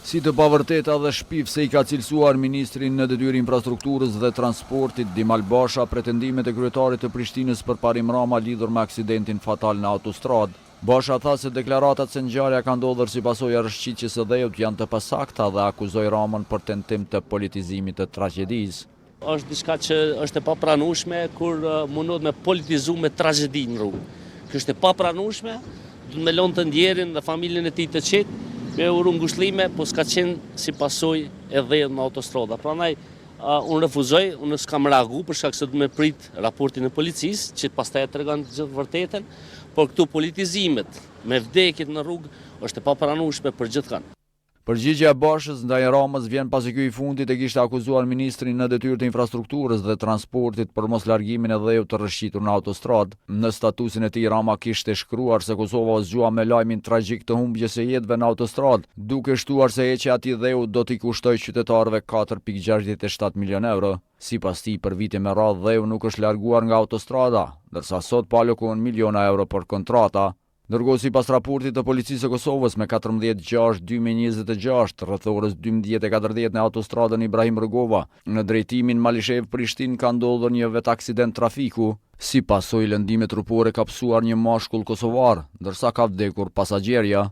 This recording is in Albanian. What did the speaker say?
Si të pavërteta dhe shpifëse i ka cilësuar ministri në detyrë i Infrastrukturës dhe Transportit, Dimal Basha, pretendimet e kryetarit të Prishtinës Përparim Rama lidhur me aksidentin fatal në autostradë. Basha tha se deklaratat se ngjarja ka ndodhur si pasojë e rrëshqitjes së dheut janë të pasakta dhe akuzoi Ramën për tentim të politizimit të tragjedisë. Është diçka që është e papranueshme kur mundohet me politizu me tragjedi në rrugë. Kjo është e papranueshme, duhet me lënë të ndjerin dhe familjen e tij të qetë, me uru ngushëllime, po s'ka qenë si pasojë e dheut në autostrada. Prandaj unë refuzoj, unë s'kam reagu për shkak se du me prit raportin e policisë, që pastaj e tregon të gjithë vërtetën, por këtu politizimet me vdekjet në rrugë është e papranueshme për gjithkënd. Përgjigja e Bashës ndaj Ramës vjen pasi ky i fundit e kishte akuzuar ministrin në detyrë të Infrastrukturës dhe Transportit për moslargimin e dheut të rrëshqitur në autostradë. Në statusin e tij Rama kishte shkruar se Kosova u zgjua me lajmin tragjik të humbjes së jetëve në autostradë, duke shtuar se heqja e atij dheu do t'i kushtojë qytetarëve 4,67 milionë euro. Sipas tij, për vite me radhë dheu nuk është larguar nga autostrada, ndërsa sot po alokohen miliona euro për kontrata. Ndërkohë sipas raportit të Policisë së Kosovës me 14 gjashtë 2026, rreth orës 12:40 në autostradën Ibrahim Rugova, në drejtimin Malishevë-Prishtinë ka ndodhur një vetaksident trafiku. Si pasojë lëndime trupore ka pësuar një mashkull kosovar, ndërsa ka vdekur pasagjerja.